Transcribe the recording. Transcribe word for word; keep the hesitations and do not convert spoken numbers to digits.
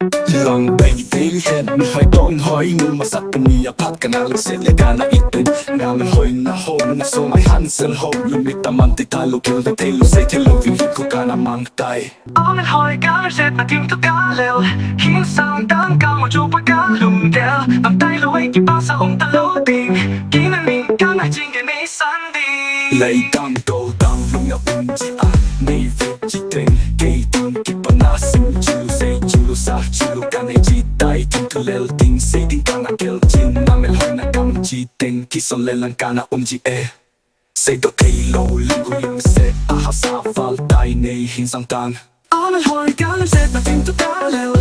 Lang beng beng hen, mi hoi ton hoi nu masak ni a phat kana lungset le kana iten. Nga mi hoi na ho, na so mai han sel ho, lu mi taman ti ta lu kil ve te lu se te lu vin ko kana mang tai. Amen hoi ka set na tim tu ka lel, hin sang tang ka mo chu pa ka lum del. Am tai lo ai ki pa sa ong ta lo ting, ki na ning ka na ching ke nei san ding. Lei dang do dang lung ya um ji a, nei ve ji teng, kei ding ki pa na sim chiu sei chiu sa chiu ka nei ji tai, kin tu lel ding sei ding ka na kel chin, na mel hoi na kam ji teng, ki son lel lang ka na um ji e. Sei do tei lo ling gu ling se, a ha sa val tai nei hin sang tang. Amen hoi ka lem set na tim tu ka lel,